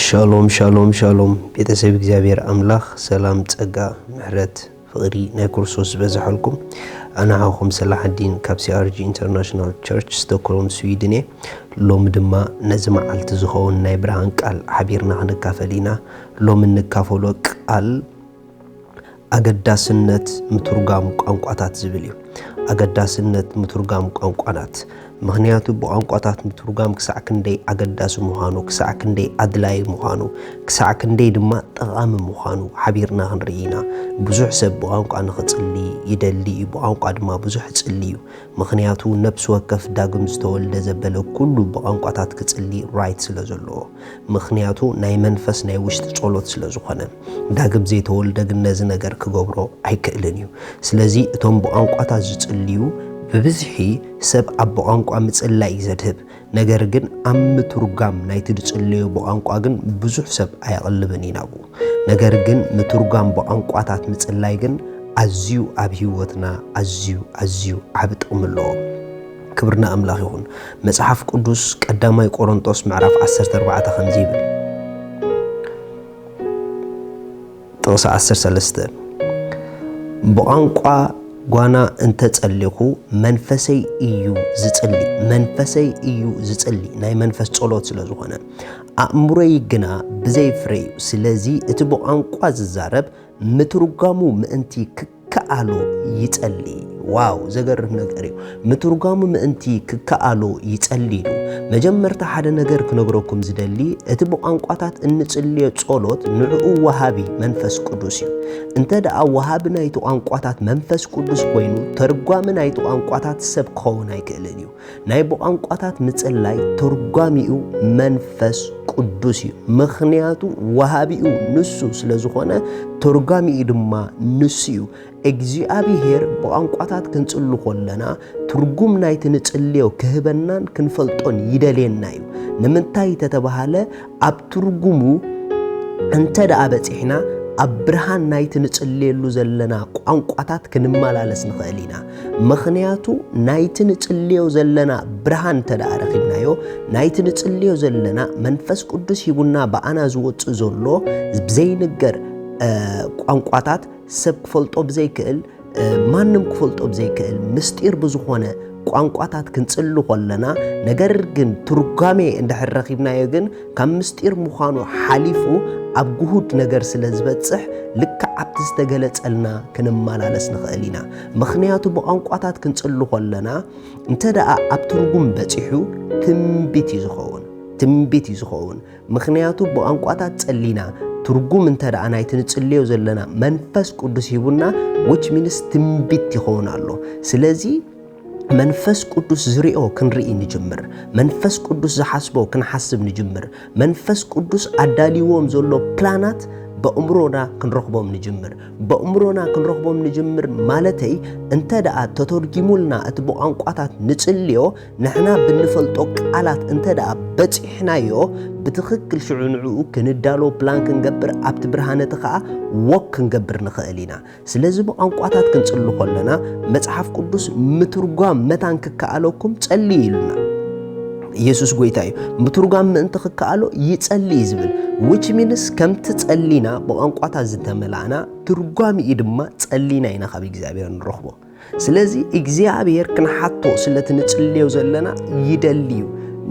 ሻሎም ሻሎም ሻሎም፣ ቤተሰብ እግዚኣብሔር ኣምላኽ ሰላም፣ ጸጋ፣ ምሕረት፣ ፍቕሪ ናይ ክርስቶስ ዝበዝሐልኩም። ኣነ ሓኹም ሰላሐዲን ካብ C R G International Church Stockholm Sweden እየ። ሎሚ ድማ ነዚ መዓልቲ ዝኸውን ናይ ብርሃን ቃል ሓቢርና ክንካፈል ኢና። ሎሚ እንካፈሎ ቃል ኣገዳስነት ምትርጓም ቋንቋታት ዝብል እዩ። ኣገዳስነት ምትርጓም ቋንቋታት፣ ምኽንያቱ ብቋንቋታት ምትርጓም ክሳዕ ክንደይ ኣገዳሲ ምዃኑ፣ ክሳዕ ክንደይ ኣድላዪ ምዃኑ፣ ክሳዕ ክንደይ ድማ ጠቓሚ ምዃኑ ሓቢርና ክንርኢ ኢና። ብዙሕ ሰብ ብቋንቋ ንኽጽሊ ይደሊ እዩ፣ ብቋንቋ ድማ ብዙሕ ይጽሊ እዩ። ምኽንያቱ ነብሲ ወከፍ ዳግም ዝተወልደ ዘበለ ኩሉ ብቋንቋታት ክጽሊ ራይት ስለ ዘለዎ። ምኽንያቱ ናይ መንፈስ ናይ ውሽጢ ጸሎት ስለ ዝኾነ። ዳግም ዘይተወልደ ግን ነዚ ነገር ክገብሮ ኣይክእልን እዩ። ስለዚ እቶም ብቋንቋታት ዝጽልዩ ብብዝሒ ሰብ ኣብ ብቋንቋ ምጽላይ እዩ ዘድህብ። ነገር ግን ኣብ ምትርጓም ናይቲ ዝጽለዮ ብቋንቋ ግን ብዙሕ ሰብ ኣየቕልብን እዩ ናብኡ። ነገር ግን ምትርጓም ብቋንቋታት ምጽላይ ግን ኣዝዩ ኣብ ህይወትና ኣዝዩ ኣዝዩ ዓቢ ጥቕሚ ኣለዎ። ክብሪ ንኣምላኽ ይኹን። መጽሓፍ ቅዱስ ቀዳማይ ቆሮንጦስ ምዕራፍ ዓሰርተ ኣርባዕተ ከምዚ ይብል። ጥቕሲ ዓሰርተ ሰለስተ፣ ብቋንቋ ጓና እንተጸሊኹ መንፈሰይ እዩ ዝጽሊ፣ መንፈሰይ እዩ ዝጽሊ፣ ናይ መንፈስ ጸሎት ስለ ዝኾነ፣ ኣእምሮይ ግና ብዘይ ፍረ እዩ። ስለዚ እቲ ብቋንቋ ዝዛረብ ምትርጓሙ ምእንቲ ክከኣሎ ይጸሊ። ዋው፣ ዘገርም ነገር እዩ። ምትርጓሙ ምእንቲ ክከኣሎ ይጸሊ ኢሉ። መጀመርታ ሓደ ነገር ክነግረኩም ዝደሊ፣ እቲ ብቋንቋታት እንጽልዮ ጸሎት ንዕኡ ወሃቢ መንፈስ ቅዱስ እዩ። እንተ ደኣ ወሃቢ ናይቲ ቋንቋታት መንፈስ ቅዱስ ኮይኑ፣ ተርጓሚ ናይቲ ቋንቋታት ሰብ ክኸውን ኣይክእልን እዩ። ናይ ብቋንቋታት ምጽላይ ተርጓሚኡ መንፈስ ቅዱስ እዩ። ምኽንያቱ ወሃቢኡ ንሱ ስለ ዝኾነ፣ ተርጓሚኡ ድማ ንሱ እዩ። እግዚኣብሔር ብቋንቋታት ክንጽሊ ከለና፣ ትርጉም ናይቲ ንጽልዮ ክህበናን ክንፈልጦን ይደልየና እዩ። ንምንታይ ተተባሃለ፣ ኣብ ትርጉሙ እንተ ደኣ በጺሕና፣ ኣብ ብርሃን ናይቲ ንጽልየሉ ዘለና ቋንቋታት ክንመላለስ ንኽእል ኢና። ምኽንያቱ ናይቲ ንጽልዮ ዘለና ብርሃን እንተ ደኣ ረኺብናዮ፣ ናይቲ ንጽልዮ ዘለና መንፈስ ቅዱስ ሂቡና ብኣና ዝወጽእ ዘሎ ብዘይንገር፣ እ፣ ቋንቋታት ሰብ ክፈልጦ ብዘይክእል፣ እ፣ ማንም ክፈልጦ ብዘይክእል ምስጢር ብዝኾነ ቋንቋታት ክንጽሊ ከለና፣ ነገር ግን ትርጓሜ እንድሕር ረኺብናዮ ግን ካብ ምስጢር ምዃኑ ሓሊፉ ኣብ ግሁድ ነገር ስለ ዝበጽሕ፣ ልክዕ ኣብቲ ዝተገለጸልና ክንመላለስ ንኽእል ኢና። ምኽንያቱ ብቋንቋታት ክንጽሊ ከለና፣ እንተ ደኣ ኣብ ትርጉም በጺሑ ትንቢት እዩ ዝኸውን። ትንቢት እዩ ዝኸውን። ምኽንያቱ ብቋንቋታት ጸሊና፣ ትርጉም እንተ ደኣ ናይቲ ንጽልዮ ዘለና መንፈስ ቅዱስ ሂቡና፣ which means ትንቢት ይኸውን ኣሎ። ስለዚ መንፈስ ቅዱስ ዝሪኦ ክንርኢ ንጅምር። መንፈስ ቅዱስ ዝሓስቦ ክንሓስብ ንጅምር። መንፈስ ቅዱስ ኣዳልዎም ዘሎ ፕላናት በእምሮና ክንረኽቦም ንጅምር። በእምሮና ክንረኽቦም ንጅምር ማለተይ፣ እንተ ደኣ ተተርጊሙልና እቲ ብቋንቋታት ንጽልዮ፣ ንሕና ብንፈልጦ ቃላት እንተ ደኣ በጺሕናዮ፣ ብትኽክል ሽዑ ንዕኡ ክንዳሎ ፕላን ክንገብር፣ ኣብቲ ብርሃን እቲ ኸኣ ወክ ክንገብር ንኽእል ኢና። ስለዚ ብቋንቋታት ክንጽሊ ከለና፣ መጽሓፍ ቅዱስ ምትርጓም መታን ክከኣለኩም ጸልዩ ኢሉና። ኢየሱስ ጎይታ እዩ። ምትርጓም ምእንቲ ክከኣሎ ይጸሊ እዩ ዝብል። Which means ከምቲ ጸሊና ብቋንቋታት ዝተመላእና፣ ትርጓሚኡ ድማ ጸሊና ኢና ካብ እግዚኣብሔር ንረኽቦ። ስለዚ እግዚኣብሔር ክንሓቶ ስለቲ ንጽልዮ ዘለና ይደሊ እዩ።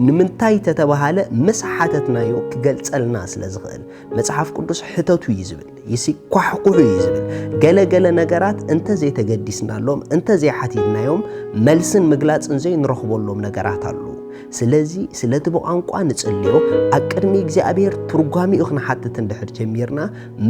ንምንታይ ተተባሃለ፣ ምስ ሓተትናዮ ክገልጸልና ስለ ዝኽእል። መጽሓፍ ቅዱስ ሕተቱ እዩ ዝብል፣ ይሲ ኳሕኩሑ እዩ ዝብል። ገለ ገለ ነገራት እንተ ዘይተገዲስናሎም፣ እንተ ዘይሓቲትናዮም፣ መልስን ምግላጽን ዘይንረኽበሎም ነገራት ኣለዉ። ስለዚ ስለቲ ብቋንቋ ንጽልዮ ኣብ ቅድሚ እግዚኣብሔር ትርጓሚኡ ክንሓትት እንድሕር ጀሚርና፣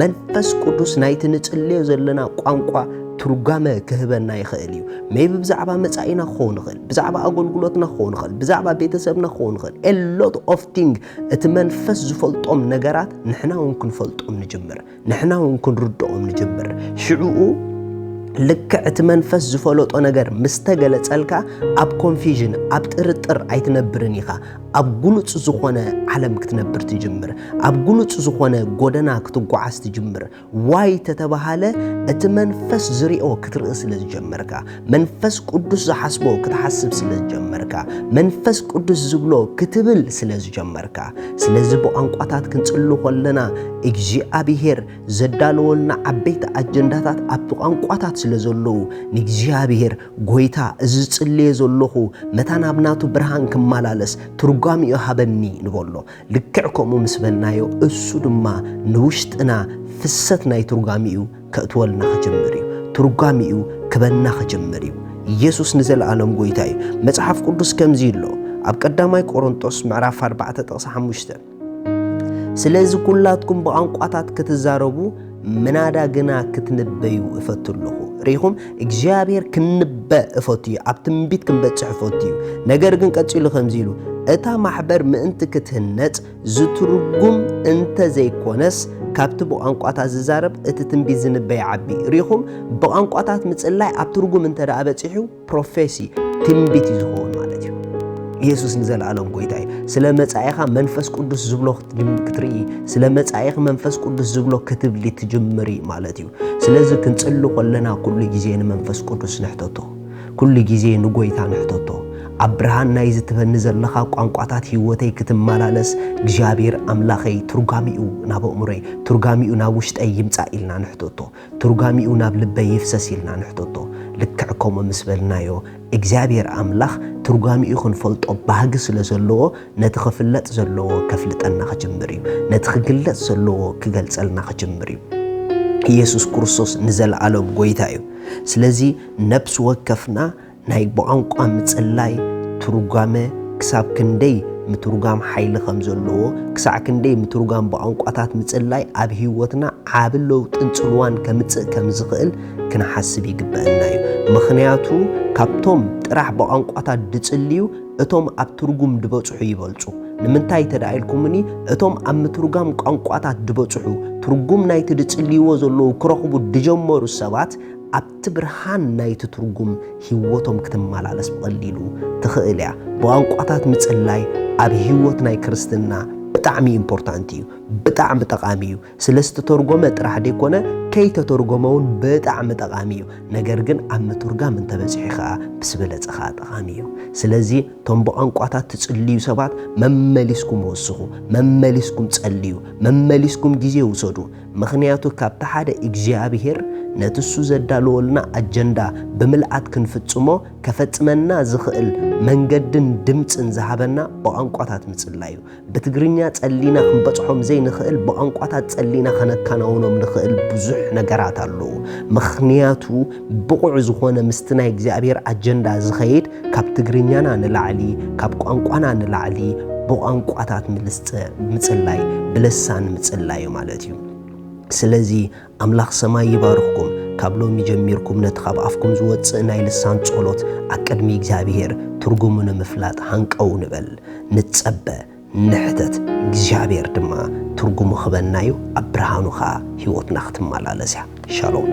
መንፈስ ቅዱስ ናይቲ ንጽልዮ ዘለና ቋንቋ ትርጓመ ክህበና ይኽእል እዩ። ሜቢ ብዛዕባ መጻኢና ክኸውን ይኽእል፣ ብዛዕባ ኣገልግሎትና ክኸውን ይኽእል፣ ብዛዕባ ቤተሰብና ክኸውን ይኽእል። A lot of thing፣ እቲ መንፈስ ዝፈልጦም ነገራት ንሕና እውን ክንፈልጦም ንጅምር፣ ንሕና እውን ክንርድኦም ንጅምር። ሽዕኡ ልክዕ እቲ መንፈስ ዝፈለጦ ነገር ምስ ተገለጸልካ፣ ኣብ ኮንፊዥን፣ ኣብ ጥርጥር ኣይትነብርን ኢኻ። ኣብ ግሉጽ ዝኾነ ዓለም ክትነብር ትጅምር። ኣብ ግሉጽ ዝኾነ ጎደና ክትጓዓዝ ትጅምር። ዋይ ተተባሃለ፣ እቲ መንፈስ ዝሪኦ ክትርኢ ስለ ዝጀመርካ፣ መንፈስ ቅዱስ ዝሓስቦ ክትሓስብ ስለ ዝጀመርካ፣ መንፈስ ቅዱስ ዝብሎ ክትብል ስለ ዝጀመርካ። ስለዚ ብቋንቋታት ክንጽሊ ከለና እግዚኣብሔር ዘዳለወልና ዓበይቲ ኣጀንዳታት ኣብቲ ቋንቋታት ስለ ዘለዉ፣ ንእግዚኣብሔር፣ ጎይታ፣ እዚ ዝጽልየ ዘለኹ መታን ኣብ ናቱ ብርሃን ክመላለስ ትርጓሚኡ ሃበኒ ንበሎ። ልክዕ ከምኡ ምስ በልናዮ፣ እሱ ድማ ንውሽጥና ፍሰት ናይ ትርጓሚኡ ከእትወልና ክጅምር እዩ። ትርጓሚኡ ክበና ክጅምር እዩ። ኢየሱስ ንዘለኣለም ጎይታ እዩ። መጽሓፍ ቅዱስ ከምዚ ይብሎ፣ ኣብ ቀዳማይ ቆሮንጦስ ምዕራፍ ኣርባዕተ ጥቕሲ ሓሙሽተ፣ ስለዚ ኩላትኩም ብቋንቋታት ክትዛረቡ ምናዳ ግና ክትንበዩ እፈቱ ኣለኹ። ርኢኹም፣ እግዚኣብሔር ክንበ እፈቱ እዩ፣ ኣብ ትንቢት ክንበጽሕ እፈቱ እዩ። ነገር ግን ቀጺሉ ከምዚ ኢሉ፣ እታ ማሕበር ምእንቲ ክትህነጽ ዝትርጉም እንተ ዘይኮነስ፣ ካብቲ ብቋንቋታት ዝዛረብ እቲ ትንቢት ዝንበ ይዓቢ። ርኢኹም፣ ብቋንቋታት ምጽላይ ኣብ ትርጉም እንተ ደኣ በጺሑ፣ ፕሮፌሲ፣ ትንቢት እዩ ዝኸውን ማለት እዩ። ኢየሱስ ንዘለኣለም ጎይታ እዩ። ስለ መጻኢኻ መንፈስ ቅዱስ ዝብሎ ክትጅም-፣ ክትርኢ፣ ስለ መጻኢኺ መንፈስ ቅዱስ ዝብሎ ክትብሊ ትጅምሪ ማለት እዩ። ስለዚ ክንጽሊ ከለና ኩሉ ግዜ ንመንፈስ ቅዱስ ንሕተቶ። ኩሉ ግዜ ንጎይታ ንሕተቶ። ኣብ ብርሃን ናይዚ ትበኒ ዘለኻ ቋንቋታት ህይወተይ ክትመላለስ እግዚኣብሔር ኣምላኸይ ትርጓሚኡ ናብ ኣእምሮይ፣ ትርጓሚኡ ናብ ውሽጠይ ይምጻእ ኢልና ንሕተቶ። ትርጓሚኡ ናብ ልበይ ይፍሰስ ኢልና ንሕተቶ። ልክዕ ከምኡ ምስ በልናዮ፣ እግዚኣብሔር ኣምላኽ ትርጓሚኡ ክንፈልጦ ባህጊ ስለ ዘለዎ፣ ነቲ ክፍለጥ ዘለዎ ከፍልጠና ክጅምር እዩ። ነቲ ክግለጽ ዘለዎ ክገልጸልና ክጅምር እዩ። ኢየሱስ ክርስቶስ ንዘለኣለም ጎይታ እዩ። ስለዚ ነፍሲ ወከፍና ናይ ብቋንቋ ምጽላይ ትርጓመ ክሳብ ክንደይ ምትርጓም ሓይሊ ከም ዘለዎ፣ ክሳዕ ክንደይ ምትርጓም ብቋንቋታት ምጽላይ ኣብ ህይወትና ዓቢ ለውጥን ጽልዋን ከምጽእ ከም ዝኽእል ክንሓስብ ይግበአና እዩ። ምኽንያቱ ካብቶም ጥራሕ ብቋንቋታት ድጽልዩ እቶም ኣብ ትርጉም ድበጽሑ ይበልጹ። ንምንታይ ተዳ ኢልኩምኒ፣ እቶም ኣብ ምትርጓም ቋንቋታት ድበጽሑ፣ ትርጉም ናይቲ ድጽልይዎ ዘለዉ ክረኽቡ ድጀመሩ ሰባት ኣብቲ ብርሃን ናይቲ ትርጉም ህይወቶም ክትመላለስ ብቐሊሉ ትኽእል እያ። ብቋንቋታት ምጽላይ ኣብ ህይወት ናይ ክርስትና ብጣዕሚ ኢምፖርታንት እዩ፣ ብጣዕሚ ጠቓሚ እዩ። ስለ ዝተተርጎመ ጥራሕ ደይኮነ፣ ከይተተርጎመ እውን ብጣዕሚ ጠቓሚ እዩ። ነገር ግን ኣብ ምትርጋም እንተበጺሑ ኸኣ ብዝበለጸ ኸኣ ጠቓሚ እዩ። ስለዚ እቶም ብቋንቋታት ትጽልዩ ሰባት መመሊስኩም ወስኹ፣ መመሊስኩም ጸልዩ፣ መመሊስኩም ግዜ ውሰዱ። ምኽንያቱ ካብቲ ሓደ እግዚኣብሔር ነቲ እሱ ዘዳለወልና ኣጀንዳ ብምልኣት ክንፍጽሞ ከፈጽመና ዝኽእል መንገድን ድምጽን ዝሃበና ብቋንቋታት ምጽላይ እዩ። ብትግርኛ ጸሊና ክንበጽሖም ዘይንኽእል ብቋንቋታት ጸሊና ከነከናውኖም ንኽእል ብዙሕ ነገራት ኣለዉ። ምኽንያቱ ብቑዕ ዝኾነ ምስቲ ናይ እግዚኣብሔር ኣጀንዳ ዝኸይድ ካብ ትግርኛና ንላዕሊ፣ ካብ ቋንቋና ንላዕሊ ብቋንቋታት ምልስጸ-፣ ምጽላይ፣ ብልሳን ምጽላይ እዩ ማለት እዩ። ስለዚ ኣምላኽ ሰማይ ይባርኽኩም። ካብ ሎሚ ጀሚርኩም ነቲ ካብ ኣፍኩም ዝወጽእ ናይ ልሳን ጸሎት ኣብ ቅድሚ እግዚኣብሔር ትርጉሙ ንምፍላጥ ሃንቀው ንበል፣ ንጸበ፣ ንሕተት። እግዚኣብሔር ድማ ትርጉሙ ክበናዩ፣ ኣብ ብርሃኑ ኸኣ ህይወትና ክትመላለስ እያ። ሻሎም።